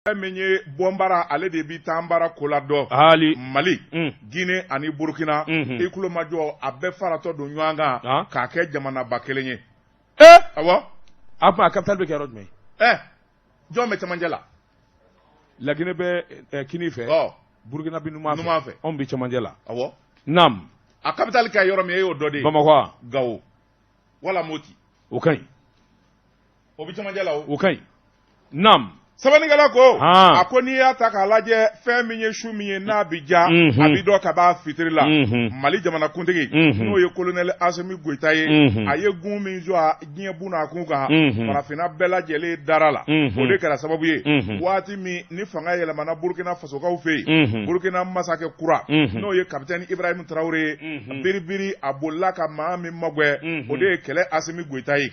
Fɛn min ye bɔnbara, ale de bɛ taanbara ko la dɔn. Hali Mali, Guinée ani Burukina, i tulo majɔ, a bɛɛ faratɔ don ɲɔgɔn kan k'a kɛ jamanaba kelen ye. Awɔ. A tuma a capitale bɛ kɛ yɔrɔ jumɛn? Jɔn bɛ cɛmancɛ la? Laginɛ bɛ kini fɛ, Burukina bɛ numan fɛ, anw bɛ cɛmancɛ la. Awɔ. Naam. A capitale kɛ yɔrɔ min, e y'o dɔ de ye. Bamakɔ. Gawo wala Moti. O ka ɲi. O bɛ cɛmancɛ la o. O ka ɲi, naam. Sɛbɛnnikɛla ko, a ko n'i y'a ta k'a lajɛ, fɛn min ye su min ye n'a bɛ ja, a bɛ dɔn ka b'a fitiri la. Mali jamanakuntigi, n'o ye kolonɛli Asimi Goyita ye, a ye gun min jɔ a diɲɛ bun n'a kun kan, farafinna bɛɛ lajɛlen dara la. O de kɛra sababu ye, waati min ni fanga yɛlɛmana Burukina fasokaw fɛ yen, Burukina masakɛ kura, n'o ye kapitɛni Ibrahim Tarawele ye, biribiri a bolila ka maa min magɛn, o de ye kɛlɛ Asimi Goyita ye.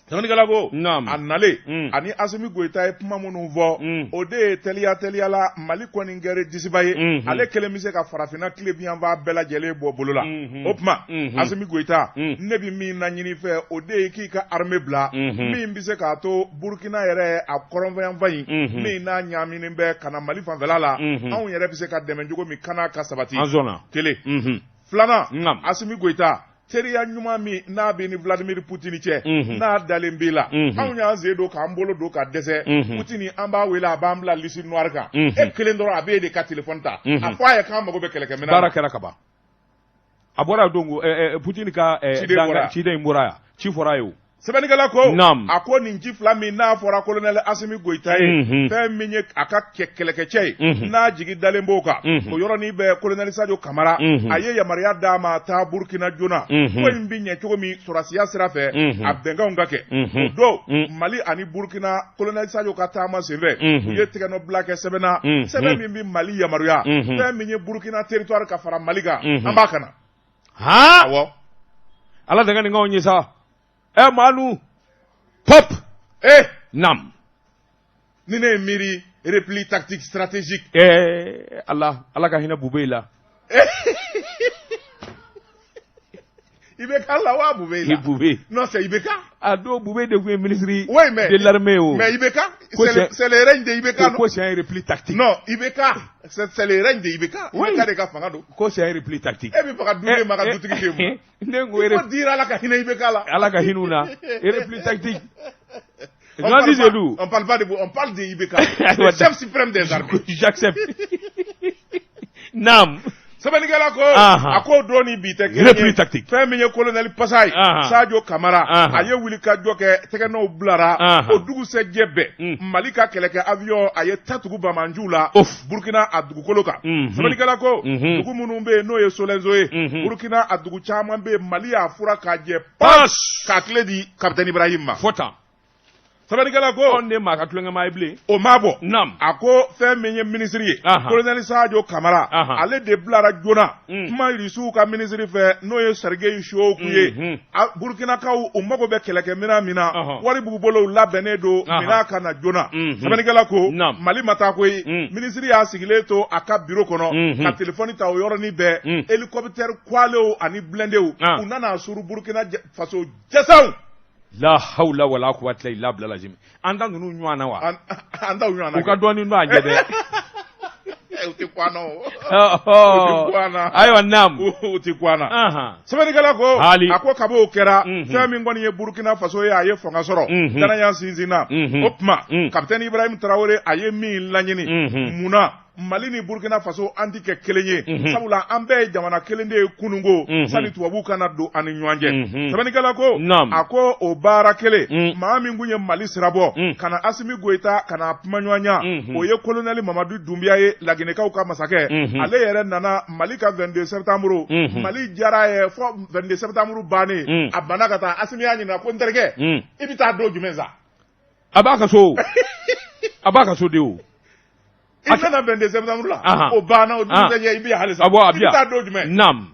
Sɛbɛnnikɛla ko, a nalen ani Asimi Goyita ye kuma minnu fɔ, o de ye teliya teliya la Mali kɔni kɛra disiba ye. Ale kelen bɛ se ka farafinna tilebinyanfan bɛɛ lajɛlen bɔ bolo la. O tuma, Asimi Goyita, ne bɛ min laɲini fɛ, o de ye k'i ka armée bila min bɛ se k'a to Burukina yɛrɛ a kɔrɔnfɛyanfan in min n'a ɲaaminen bɛ ka na Mali fanfɛla la, anw yɛrɛ bɛ se ka dɛmɛ cogo min kana ka sabati. Kelen filanan, Asimi Goyita, teriya ɲuman min n'a bɛ ni Vladimir Poutine cɛ, n'a dalen b'i la, anw y'an sen don k'an bolo don ka dɛsɛ. Poutine, an b'a wele, a b'an bila liste noire kan. E kelen dɔrɔn, a b'e de ka téléphone ta, a fɔ a ye k'an mago bɛ kɛlɛkɛminɛn na. Baara kɛra ka ban, a bɔra don ko Poutine ka ciden in bɔra yan, ci fɔra a ye o. Sɛbɛnnikɛla ko, a ko nin ci fila min n'a fɔra kolonɛli Asimi Goyita ye, fɛn min ye a ka kɛlɛkɛcɛ ye, n'a jigi dalen b'o kan, o yɔrɔnin bɛɛ kolonɛli Sajo Kamara, a ye yamaruya d'a ma, taa Burukina joona, ko in bɛ ɲɛ cogo min sɔrɔdasiya sira fɛ, a bɛnkanw ka kɛ. O don, Mali ani Burukina, kolonɛli Sajo ka taama senfɛ, u ye tɛgɛnɔbila kɛ sɛbɛn na, sɛbɛn min bɛ Mali yamaruya, fɛn min ye Burukina territoire ka fara Mali kan, an b'a kana. Awɔ. Ala de ka nin k'anw ye sa. Ɛ Manu pop. Naam. Ni ne ye miiri repli tactique stratégique. Ala, Ala ka hinɛ Bube la. IBK la wa Bube la? Bube. Non, c'est IBK. A don, Bube de tun ye ministre Oui, mais de l'armée o. Mais IBK, c'est le règne de IBK, non? Ko c'est un repli tactique. Non, IBK, c'est le règne de IBK. Oui. IBK de ka fanga don. Ko c'est un repli tactique. E bɛ fɛ ka duden ma ka dutigi den ma. Ne ko Il faut dire Ala ka hinɛ IBK la. Ala ka hinɛ u na. Repli tactique. On parle pas, on parle pas de, on parle de IBK, le chef suprême des armées. J'accepte. Naam. Sɛbɛnnikɛla ko, a ko don ni bi tɛ kelen ye. Repli tactique. Fɛn min ye colonel Pasa ye, Sadio Kamara, a ye wuli ka jɔ kɛ, tɛgɛnɔw bilara. O dugusɛjɛ bɛɛ, Mali ka kɛlɛkɛ avion, a ye ta tugu banbaanciw la Burukina a dugukolo kan. Sɛbɛnnikɛla ko, dugu minnu bɛ yen n'o ye Solenzo ye, Burukina a dugu caman bɛ yen, Mali y'a fura k'a jɛ pas k'a tile di capitaine Ibrahim ma. Fɔ tan. Sɛbɛnnikɛla ko, anw de maa ka tulonkɛmaa ye bilen. O ma bɔ. Naam. A ko fɛn min ye minisiri ye, colonel Sadio Kamara, ale de bilara joona kuma Irisiw ka minisiri fɛ, n'o ye Sergei Shoigu ye. Burukinakaw, u mago bɛ kɛlɛkɛminɛn min na, wari b'u bolo, u labɛnnen don, minɛn ka na joona. Sɛbɛnnikɛla ko, Mali ma taa koyi. Minisiri y'a sigilen to a ka biro kɔnɔ ka telefɔni ta, o yɔrɔnin bɛɛ hélicoptère kwalew ani blindéw, u nana suru Burukina faso jasaw. La hawla wala quwwata illa billah lazim. An ta ninnu ɲɔgɔn na wa? An t'aw ɲɔgɔn na. U ka dɔɔnin dɔn a ɲɛ dɛ. U tɛ kun an na o. U tɛ kun an na. Ayiwa, naam. U tɛ kun an na. Sɛbɛnnikɛla ko, a ko kab'o kɛra, fɛn min kɔni ye Burukina Faso ye, a ye fanga sɔrɔ, danaya sinsinna. O tuma, capitaine Ibrahim Traoré, a ye min laɲini, mun na Mali ni Burukina Faso an tɛ kɛ kelen ye? Sabula an bɛɛ ye jamana kelen de ye kununko, sani tubabuw ka na don an ni ɲɔgɔn cɛ. Sɛbɛnnikɛla ko, a ko o baara kelen, maa min tun ye Mali sirabɔ ka na Asimi Goyita ka na kumaɲɔgɔnya, o ye kolonɛli Mamadu Dunbiya ye, Laginɛkaw ka masakɛ. Ale yɛrɛ nana Mali ka 22 septembre. Mali diyara a ye fo 22 septembre bannen, a banna ka taa. Asimi y'a ɲininka ko n terikɛ, i bɛ taa don jumɛn sa? A b'a ka so, a b'a ka so de o. I nana 22 septembre la, o banna, o dugusɛjɛ i bɛ yan halisa. Awɔ, a bɛ yan. I bɛ taa don jumɛn? Naam.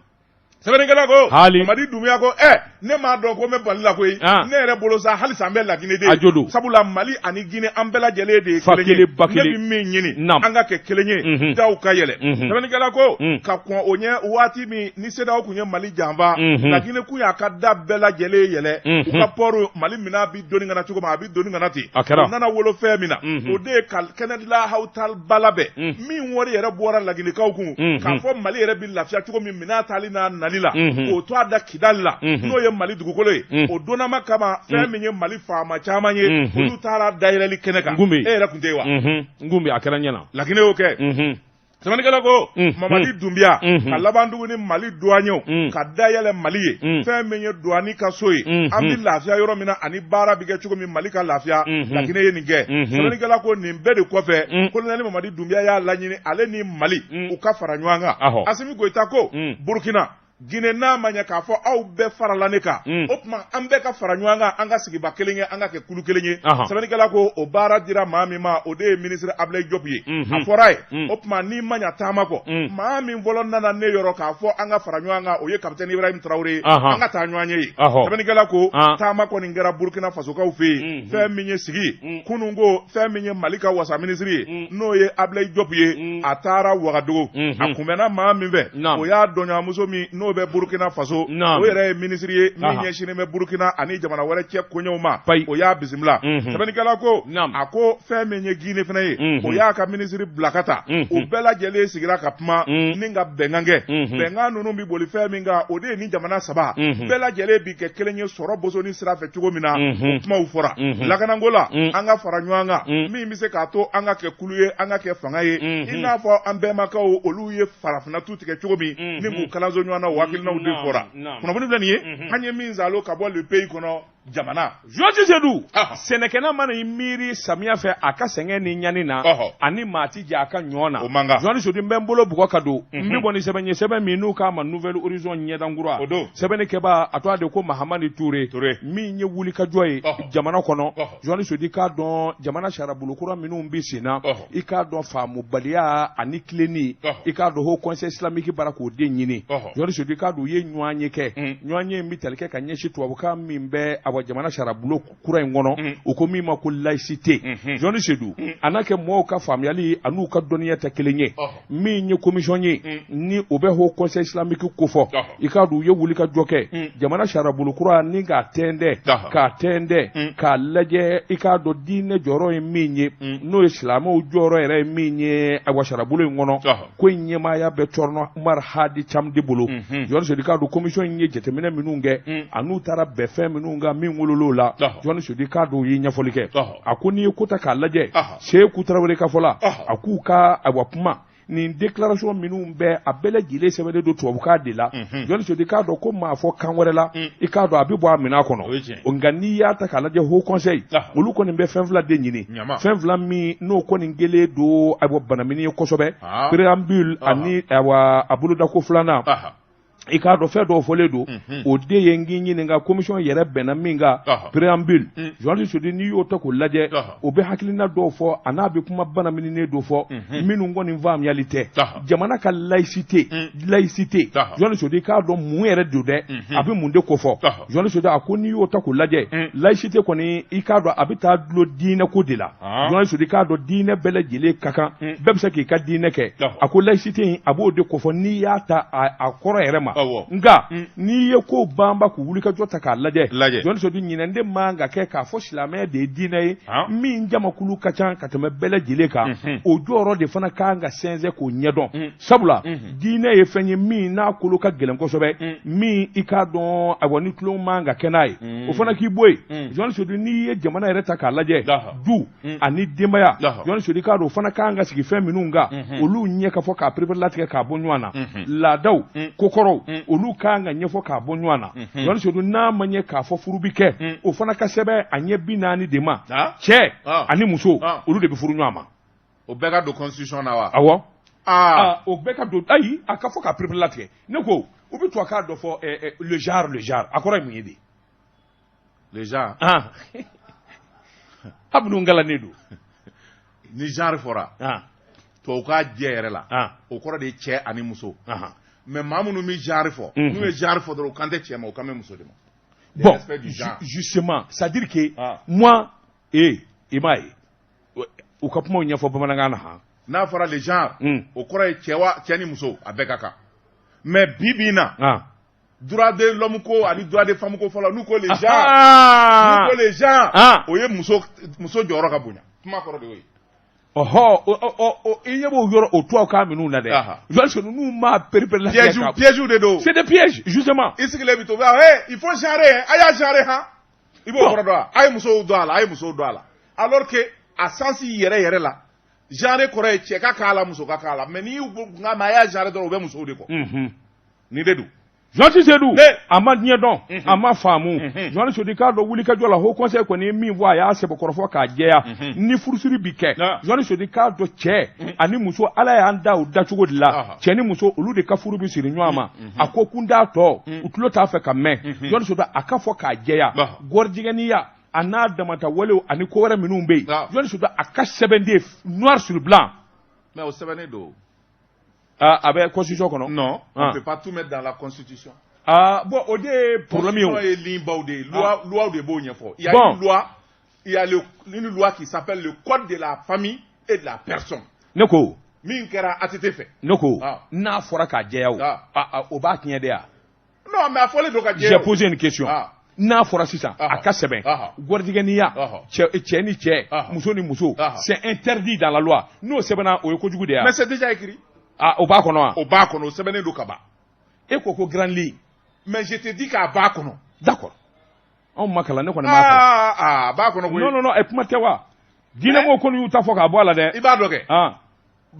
Sɛbɛnnikɛla ko, Mamadi Dunbiya ko, ɛ Ne m'a dɔn ko n bɛ Mali la koyi. Ah. Ne yɛrɛ bolo sa, halisa n bɛ Laginɛ de A jo don. Sabula Mali ani Guinée, an bɛɛ lajɛlen de ye Fa kelen ye. kelen, ba kelen. Ne bɛ min ɲini, Naam. an ka kɛ kelen ye, daw ka yɛlɛ. Sɛbɛnnikɛla ko, ka kɔn o ɲɛ, waati min ni CEDEAO kun ye Mali janfa, Laginɛ kun y'a ka da bɛɛ lajɛlen yɛlɛ. U ka port, Mali minɛn bɛ doni ka na cogo min, a bɛ doni ka na ten. A kɛra. U nana wolo fɛn min na, o de ye ka kɛnɛdilan hawutalba labɛn, min wari yɛrɛ bɔra Laginɛkaw kun, k'a fɔ Mali yɛrɛ bɛ lafiya cogo min minɛn taali n'a nali la, k'o to a da Kidali la, n'o ye Mali dugukolo ye. O donnama kama, fɛn min ye Mali faama caman ye, olu taara dayɛlɛli kɛnɛ kan. Ngunbi. E yɛrɛ tun tɛ yen wa? N kun bɛ, a kɛra ɲɛna. Laginɛ y'o kɛ. Sɛbɛnnikɛla ko, Mamadi Dunbiya ka laban tuguni, Mali duwanyew ka dayɛlɛ Mali ye, fɛn min ye duwani ka so ye, an bɛ lafiya yɔrɔ min na ani baara bɛ kɛ cogo min Mali ka lafiya, Laginɛ ye nin kɛ. Sɛbɛnnikɛla ko, nin bɛɛ de kɔfɛ, kolonɛli Mamadi Dunbiya y'a laɲini ale ni Mali u ka fara ɲɔgɔn kan. Asimi Goyita ko, Burukina, Guinée, n'a ma ɲɛ k'a fɔ aw bɛɛ farala ne kan, o tuma an bɛɛ ka fara ɲɔgɔn kan, an ka sigiba kelen ye, an ka kɛ kulu kelen ye. Sɛbɛnnikɛla ko, o baara dira maa min ma, o de ye minisiri Ablaye Diop ye. A fɔra ye, o tuma n'i ma ɲɛ taama kɔ, maa min fɔlɔ nana ne yɔrɔ k'a fɔ an ka fara ɲɔgɔn kan, o ye kapitɛni Ibrahim Traoré ye, an ka taa ɲɔgɔn ye yen. Sɛbɛnnikɛla ko, taama kɔni kɛra Burukina Fasokaw fɛ yen. Fɛn min ye sigi kunun ko, fɛn min ye Mali ka wasa minisiri ye, n'o ye Ablaye Diop ye, a taara Wagadugu. A kunbɛnna maa min fɛ, o y'a dɔnɲɔgɔnmuso min n'o bɛ Burukina Faso, o yɛrɛ ye minisiri ye min ɲɛsinnen bɛ Burukina ani jamana wɛrɛ cɛ koɲɛw ma, o y'a bisimila. Sɛbɛnnikɛla ko, a ko fɛn min ye Guinée fana ye, o y'a ka minisiri bila ka taa. U bɛɛ lajɛlen sigira ka kuma ni ka bɛnkan kɛ. Bɛnkan ninnu bɛ boli fɛn min kan, o de ye ni jamana saba bɛɛ lajɛlen bi kɛ kelen ye sɔrɔ bosoni sira fɛ cogo min na, o kumaw fɔra. Lakanako la, an ka fara ɲɔgɔn kan, min bɛ se k'a to an ka kɛ kulu ye, an ka kɛ fanga ye, i n'a fɔ an bɛnbakɛw olu ye farafinna tu tigɛ cogo min ni k'u kalanso ɲɔgɔn na, o hakilinaw de fɔra. Kunnafoni filɛ nin ye, an ye min zalo ka bɔ Le Pays kɔnɔ jamana. Journaliste Seydou, sɛnɛkɛla mana i miiri samiya fɛ, a ka sɛgɛn ni ɲani na, ani maa ti jɛ a ka ɲɔ na. O man kan. Journaliste Seydou, n bɛ n bolo bugɔ ka don, n bɛ bɔ ni sɛbɛn ye, sɛbɛn min n'u k'a ma Nouvel Horizon ɲɛdankura. O don. Sɛbɛnni kɛbaa, a tɔgɔ de ko Mahamani Ture. Ture. Min ye wulikajɔ ye jamana kɔnɔ. Journaliste Seydou, i k'a dɔn jamana sariyabolo kura minnu bɛ sen na, i k'a dɔn faamubaliya ani tilenni, i k'a dɔn Haut Conseil islamique bara k'o de ɲini. Journaliste Seydou, i k'a dɔn u ye ɲɔgɔn ye kɛ, ɲɔgɔn ye min bɛ tali kɛ ka ɲɛsin tubabukan min bɛ awa jamana sariyabolo kura in kɔnɔ, u ko min ma ko laïcité. Journaliste Seydou, a n'a kɛ mɔgɔw ka faamuyali an'u ka dɔnniya tɛ kelen ye. Min ye commission ye ni o bɛ Haut Conseil islamique kofɔ, i k'a dɔn u ye wulikajɔ kɛ jamana sariyabolo kura ni k'a tɛntɛn, k'a tɛntɛn k'a lajɛ, i k'a dɔn diinɛ jɔyɔrɔ ye min ye, n'o ye silamɛw jɔyɔrɔ yɛrɛ ye min ye awa sariyabolo in kɔnɔ. Ko in ɲɛmaaya bɛ Thierno Umar Hadi Cham de bolo. Journaliste Seydou, i k'a dɔn commission in ye jateminɛ minnu kɛ an'u taara bɛn fɛn minnu kan min wolol'o la, Journaliste Seydou, i k'a dɔn u ye ɲɛfɔli kɛ. A ko n'i ye ko ta k'a lajɛ, Seku Tarawele ka fɔ la, a k'u ka awa kuma nin déclaration minnu bɛ, a bɛɛ lajɛlen sɛbɛnnen don tubabukan de la. Journaliste Seydou, i k'a dɔn ko maa fɔ kan wɛrɛ la, i k'a dɔn a bɛ bɔ a minɛn kɔnɔ. Nka n'i y'a ta k'a lajɛ, Haut Conseil olu kɔni bɛ fɛn fila de ɲini, fɛn fila min n'o kɔni kɛlen don ayiwa banamini ye kosɛbɛ, préambule ani ayiwa a bolodako filanan. I k'a dɔn fɛn dɔw fɔlen don, o de ye n k'i ɲininka commission yɛrɛ bɛnna min kan. Préambule, Journaliste Seydou, n'i y'o ta k'o lajɛ, o bɛ hakilina dɔw fɔ, a n'a bɛ kuma banamininen dɔ fɔ minnu kɔni faamuyali tɛ. Jamana ka laïcité, laïcité, Journaliste Seydou, i k'a dɔn mun yɛrɛ don dɛ, a bɛ mun de kofɔ? Journaliste Seydou, a ko n'i y'o ta k'o lajɛ, laïcité kɔni, i k'a dɔn a bɛ taa dulon diinɛ ko de la. Journaliste Seydou, i k'a dɔn diinɛ bɛɛ lajɛlen ka kan, bɛɛ bɛ se k'i ka diinɛ kɛ. A ko laïcité in, a b'o de kofɔ n'i y'a ta a kɔrɔ yɛrɛ ma. Nka n'i ye ko banba k'u wulikajɔ ta k'a lajɛ, Journaliste Seydou, ɲinɛ de man ka kɛ k'a fɔ silamɛya de ye diinɛ ye min jamakulu ka ca ka tɛmɛ bɛɛ lajɛlen kan. O jɔyɔrɔ de fana kan ka sɛnsɛn k'o ɲɛdɔn, sabula diinɛ ye fɛn ye min n'a kolo ka gɛlɛn kosɛbɛ, min i k'a dɔn ayiwa ni tulon man ka kɛ n'a ye, o fana k'i bɔ yen. Journaliste Seydou, n'i ye jamana yɛrɛ ta k'a lajɛ, du ani denbaya, Journaliste Seydou, i k'a dɔn o fana kan ka sigi fɛn minnu kan, olu ɲɛ ka fɔ k'a pereperelatigɛ k'a bɔ ɲɔgɔn na. Laadaw, kokɔrɔw, olu kan ka ɲɛfɔ k'a bɔ ɲɔgɔn na. Journaliste Seydou, n'a ma ɲɛ k'a fɔ furu bi kɛ, o fana ka sɛbɛn a ɲɛ 40 de ma, cɛ ani muso, olu de bɛ furu ɲɔgɔn ma. O bɛɛ ka don constitution na wa? Awɔ. O bɛɛ ka don. Ayi, a ka fɔ k'a pereperelatigɛ. Ne ko u bɛ tubabukan dɔ fɔ, le genre, le genre, a kɔrɔ ye mun ye de? Le genre. A minnu kalannen don. Ni genre fɔra tubabukan jɛ yɛrɛ la, o kɔrɔ de ye cɛ ani muso. Mais maa minnu bɛ genre fɔ, n'u ye genre fɔ dɔrɔn, u kan tɛ cɛ ma, u kan bɛ muso de ma. Le Bon, respect du genre. Justement, c'est à dire que Ah. moi, i m'a ye, u ka kumaw ɲɛfɔ bamanankan na han. N'a fɔra le genre, o kɔrɔ ye cɛ wa, cɛ ni muso, a bɛɛ ka kan. Mais bi bi in na, droit de l'homme ko ani droit de femme ko fɔlɔ, n'u ko le genre, n'u ko le genre, o ye muso jɔyɔrɔ ka bonya. Kuma kɔrɔ de y'o ye. Ɔhɔ, o i ɲɛ b'o yɔrɔ o tubabukan minnu na dɛ. Journaliste ninnu m'a perepere la. Piège, piège de don. C'est des pièges, justement. I sigilen bi to, hey, il faut genrer, hein, a y'a genrer han. I b'o Bon. kɔrɔ dɔn wa? A ye musow don a la, a ye musow don a la. Alors que a sens yɛrɛ yɛrɛ la, genre kɔrɔ ye cɛ ka k'a la, muso ka k'a la. Mais n'i y'u nka mais a y'a genre dɔrɔn, u bɛ musow de kɔ. Nin de don. Journaliste Seydou, Ne. a ma diɲɛ dɔn, a ma faamu. Journaliste Seydou, k'a dɔn wulikajɔ la, Haut Conseil kɔni ye min fɔ, a y'a sɛbɛkɔrɔ fɔ k'a jɛya. Ni furusiri bi kɛ, journaliste Seydou, k'a dɔn cɛ ani muso, Ala y'an da o dacogo de la. Cɛ ni muso, olu de ka furu bi siri ɲɔgɔn ma. A ko kun t'a tɔ, u tulo t'a fɛ ka mɛn. Journaliste Seydou, a ka fɔ k'a jɛya, gɔrijɛgɛniya a n'a damata walew ani ko wɛrɛ minnu bɛ yen, journaliste Seydou, a ka sɛbɛn de noir sur blanc. Mais o sɛbɛnnen don. Ah, a bɛ constitution kɔnɔ. Non, on Ah. peut pas tout mettre dans la constitution. Ah bon, o de ye problème ye o. Constitution ye ligne baw de ye, loi de b'o ɲɛfɔ. Il y a Bon. une loi, il y a une loi qui s'appelle le code de la famille et de la personne. Ne ko. Min kɛra ATT fɛ. Ne ko, n'a fɔra k'a jɛya o, o b'a tiɲɛ de ya? Non, mais a fɔlen don ka jɛ. J'ai posé une question. N'a fɔra sisan, a ka sɛbɛn, gɔrijɛgɛniya, cɛ ni cɛ, muso ni muso, c'est interdit dans la loi. N'o sɛbɛnna, o ye kojugu de ya? Mais c'est déjà écrit. Ah, o b'a kɔnɔ wa? O b'a kɔnɔ, o sɛbɛnnen don ka ban. E ko ko grande ligne. Mais je te dis k'a b'a kɔnɔ. D'accord, anw ma kalan, ne kɔni m'a kalan. Ah ah, a b'a kɔnɔ koyi. Non, non, non, ɛ, kuma tɛ wa, diinɛmɔgɔw kɔni y'u ta fɔ k'a bɔ a la dɛ. I b'a dɔn kɛ.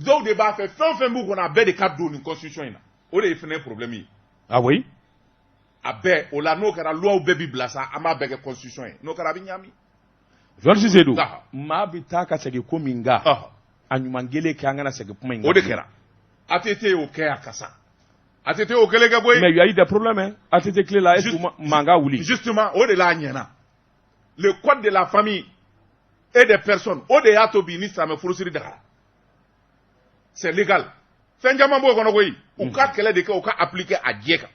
Dɔw de b'a fɛ, fɛn o fɛn b'u kɔnɔ, a bɛɛ de ka don nin constitution in na. O de ye fɛnɛ problème ye. Ah oui. A bɛɛ o la, n'o kɛra, loi bɛɛ bi bila sa, an b'a bɛɛ kɛ constitution ye. N'o kɛra, a bɛ ɲami. Journaliste Seydou, maa bɛ taa ka segin ko min kan, a ɲuman kelen kɛ, an kana segin kuma in kan. O de kɛra. ATT y'o kɛ a kasa. ATT y'o kelen kɛ koyi. Mais il y a eu des problèmes, hein. ATT tile la, est-ce que mankan wuli? Justement, o de la a ɲɛna. Le code de la famille et des personnes, o de y'a to bi ni silamɛ furusiri dagara. C'est légal. Fɛn caman b'o kɔnɔ koyi. U ka kɛlɛ de kɛ, u ka appliquer a jɛ kan.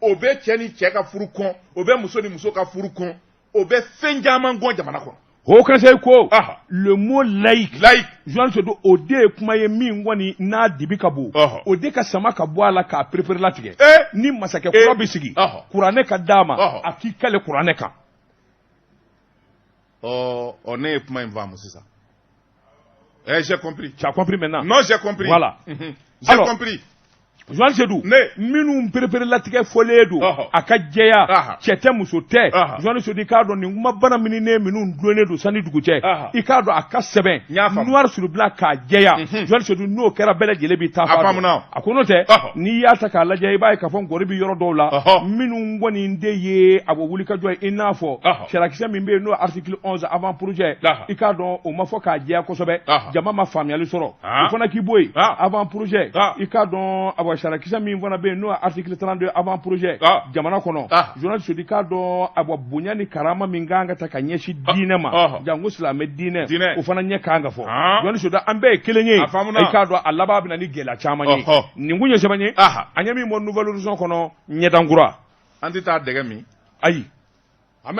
O bɛ cɛ ni cɛ ka furu kɔn, o bɛ muso ni muso ka furu kɔn, o bɛ fɛn caman gɔn jamana kɔnɔ. Haut Conseil ko le mot laïque, Laïque. Journaliste Seydou, o de ye kuma ye min kɔni n'a dibi ka bon, o de ka sama ka bɔ a la k'a perepere latigɛ. Ni masakɛ kura bɛ sigi, kuranɛ ka d'a ma, a k'i kale kuranɛ kan. Ɔ ɔ, ne ye kuma in faamu sisan. Eh, j'ai compris. Tu as compris maintenant? Non, j'ai compris. Voilà. J'ai Alors, compris. Journaliste Seydou, Ne. minnu perepere latigɛ fɔlen don, a ka jɛya, cɛ tɛ, muso tɛ. Journaliste Seydou, i k'a dɔn nin kuma bana mininen minnu dulonnen don sanni dugu cɛ, i k'a dɔn a ka sɛbɛn N y'a faamu. noir sur blanc k'a jɛya. Journaliste Seydou, n'o kɛra, bɛɛ lajɛlen b'i ta A fa dɔn. faamuna. A ko n'o tɛ, n'i y'a ta k'a lajɛ, i b'a ye k'a fɔ ngɔri bɛ yɔrɔ dɔw la minnu kɔni de ye a bɔ wulikajɔ ye, i n'a fɔ sariyakisɛ min bɛ yen, n'o ye article 11 avant projet, i k'a dɔn o ma fɔ k'a jɛya kosɛbɛ, jama ma faamuyali sɔrɔ, o fana k'i bɔ yen. Avant projet, i k'a dɔn awa, sariyakisɛ min fana bɛ yen, n'o ye article 32 avant projet, jamana kɔnɔ, journaliste Seydou, k'a dɔn awa, bonya ni karama min kan ka ta ka ɲɛsin diinɛ ma, janko silamɛ diinɛ, Diinɛ. o fana ɲɛ kan ka fɔ. Journaliste Seydou, an bɛɛ ye kelen ye. A faamuna. I k'a dɔn a laban bɛ na ni gɛlɛya caman ye. Nin kun ye sɛbɛn ye, an ye min bɔ Nouvel Horizon kɔnɔ, ɲɛdankura. An tɛ taa dɛgɛ min. Ayi,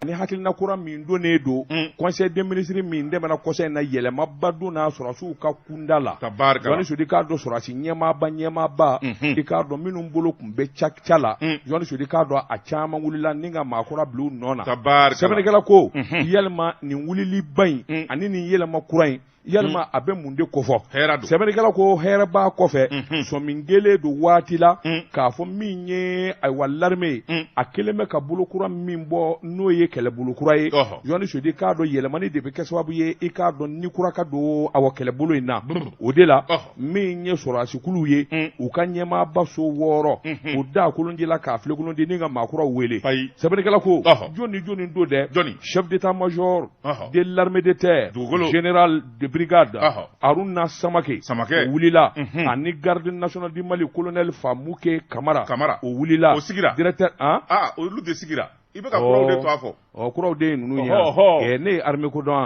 ni hakilina kura min donnen don, conseil des ministres min tɛmɛna kɔsa in na, yɛlɛmaba donna sɔrɔdasiw ka kunda la. Tabarikala. Journaliste Seydou, k'a dɔn sɔrɔdasi ɲɛmaaba, i k'a dɔn minnu bolo tun bɛ ca ca la, journaliste Seydou, k'a dɔn a caman wulila ni ka maakura bila u nɔ na. Tabarikala. Sɛbɛnnikɛla ko yalima nin wuliliba in ani nin yɛlɛma kura in, yalima a bɛ mun de kofɔ? Hɛrɛ don. Sɛbɛnnikɛla ko hɛrɛ b'a kɔfɛ. Sɔmin kelen don waati la k'a fɔ min ye, ayiwa, l'armée ye, a kelen bɛ ka bolokura min bɔ, n'o ye kɛlɛbolo kura ye. Journaliste Seydou, k'a dɔn yɛlɛmani de bɛ kɛ sababu ye, i k'a dɔn ni kura ka don awɔ kɛlɛbolo in na. O de la, min ye sɔrɔdasikuluw ye, u ka ɲɛmaaba so 6, o da kolonji la k'a filɛ kolonji ni ka maakuraw wele. Ayi. Sɛbɛnnikɛla ko jɔn ni jɔn don dɛ? Jɔnni? Chef d'état-major de l'armée de terre, Dugukolo. général de brigade Haruna Samake, Samake. o wulila, ani garde nationale du Mali, colonel Famouke Kamara, Kamara. o wulila. O sigira. Directeur han. Ah, olu de sigira. I bɛ ka kuraw de to a fɔ. Ɔ, kuraw de ye ninnu ye. Ɔhɔ. Ne ye armée ko dɔn wa?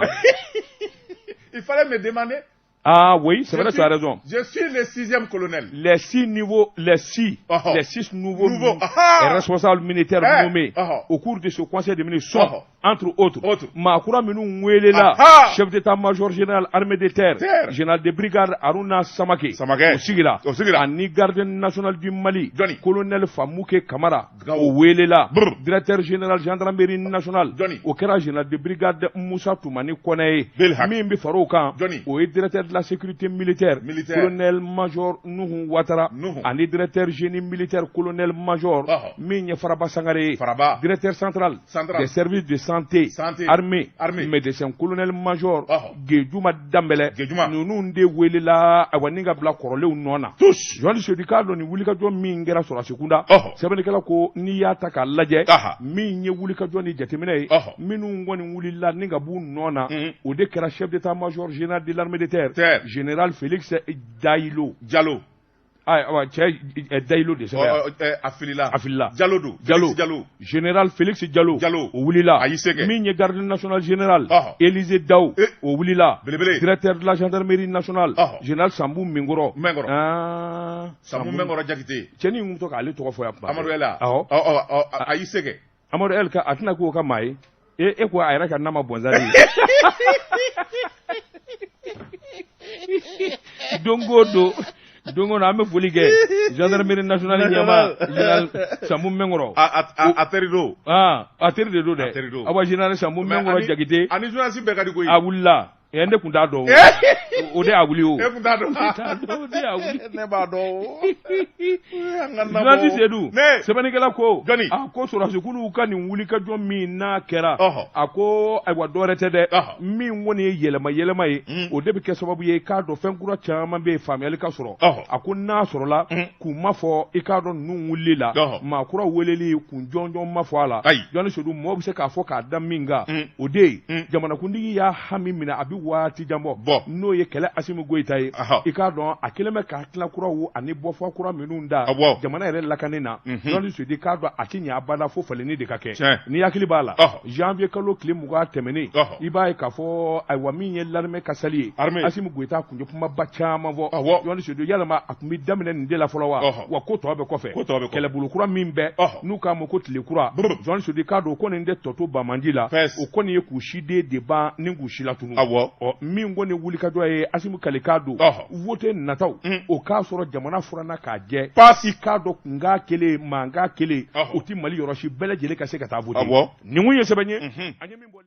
Il fallait me demander. Ah oui, c'est vrai, tu as raison. Je suis le sixième colonel. Les six niveaux, les six, les six nouveaux, Nouveaux. Responsables militaires nommés au cours de ce conseil des ministres sont, entre autres, Autres. Maa kura minnu welela, chef d'état-major général armée de terre, Terre. Général de brigade Aruna Samake, Samake. O sigira, O sigira. Ani garde national du Mali, Jɔnni? Colonel Famouke Kamara, Gawo. O welela, Brr. Directeur général gendarmerie nationale, Jɔnni? O kɛra général de brigade Moussa Toumani Kone ye, Belhak. Min bɛ far'o kan, Jɔnni? O ye directeur de la sécurité militaire, Militaire. Colonel major Nuhu Ouattara, Nuhu. Ani directeur génie militaire colonel major, min ye Faraba Sangare ye, Faraba. Directeur central, Central. Des services de santé, Santé. Armée, Armée. Médecin colonel major Gejuma Dambele, Gejuma. Ninnu de welela ayiwa ni ka bila kɔrɔlenw nɔ na. Tous. Journaliste Seydou k'a dɔn nin wulikajɔ min kɛra sɔrɔdasi kunda, sɛbɛnnikɛla ko n'i y'a ta k'a lajɛ, min ye wulikajɔ ni jateminɛ ye, minnu kɔni wulila ni ka b'u nɔ na, o de kɛra chef d'état-major général de l'armée de terre, Terre. Général Félix Dayilo. Jalo. Ayiwa cɛ Dayilo de sɛbɛn yan. A filila. A filila. Jalo don. Jalo. Félix Jalo. Général Félix Diallo, Diallo. O wulila. A y'i se kɛ. Min ye garde national général Élisée Daou, o wulila. Belebele. Directeur de la gendarmerie nationale, général Sambou Mingoro. Mingoro. Ah, Samu Mɛnkɔrɔ Jakite. Cɛnin kun bɛ to k'ale tɔgɔ fɔ yan kuma bɛɛ. Amadu Ɛla. Awɔ. Ɔ ɔ ɔ a y'i se kɛ. Amadu El ka a tɛna k'o ka maa ye. E ko a yɛrɛ ka nama bɔnzari ye. Don o don don o don an bɛ foli kɛ gendarmerie nationale ɲɛmaa général Sambou Mɛnkɔrɔ. A teri don. Ah, a teri de don dɛ. A teri don. Awa général Sambou Mɛnkɔrɔ Jakite. Ani journaliste bɛɛ ka di koyi. A wulila. Ɛ ne kun t'a dɔn o. O de y'a wuli o. E kun t'a dɔn. T'a dɔn, o de y'a wuli. Ne b'a dɔn o. An ka nabɔ. Journaliste Seydou, Ne. Sɛbɛnnikɛla ko, Jɔnni? A ko sɔrɔdasikuluw ka nin wulikajɔ min n'a kɛra, a ko ayiwa dɔwɛrɛ tɛ dɛ, min kɔni ye yɛlɛma yɛlɛma ye, o de bɛ kɛ sababu ye k'a dɔn fɛn kura caman bɛ yen faamuyali ka sɔrɔ. A ko n'a sɔrɔla k'u ma fɔ i k'a dɔn ninnu wulili la, maa kura weleli kun jɔnjɔn ma fɔ a la. Ayi. Journaliste Seydou, mɔgɔ bɛ se k'a fɔ k'a da min kan, o de ye jamanakuntigi y'a hami minɛ a bɛ waati jan bɔ, Bɔ. N'o ye kɛlɛ Asimi Goyita ye. I k'a dɔn a kɛlen bɛ ka hakilina kuraw ani bɔfɔ kura minnu da jamana yɛrɛ lakani na. Journaliste Seydou k'a dɔn a ti ɲɛ abada fo falenni de ka kɛ. N'i hakili b'a la, janvier kalo tile 20 tɛmɛnen, i b'a ye k'a fɔ ayiwa min ye l'armée ka salut ye, Armée. Asimi Goyita tun ye kumaba caman fɔ. Journaliste Seydou, yalama a tun bɛ daminɛ nin de la fɔlɔ wa? Wa ko tɔ bɛ kɔfɛ. Ko tɔ bɛ kɔfɛ. Kɛlɛbolo kura min bɛ n'u k'a ma ko tile kura, Journaliste Seydou k'a dɔn o kɔni tɛ tɔ to banbandi la, o kɔni ye k'u siden de ban ni k'u si latunu. Ɔ min kɔni wulikajɔ ye Asimi kale k'a don vote nataw, o k'a sɔrɔ jamana furanna k'a jɛ. Passe. I k'a dɔn kunkan kelen mankan kelen, o ti Mali yɔrɔ si bɛɛ lajɛlen ka se ka taa vote. Nin kun ye sɛbɛn ye an ye min bɔ.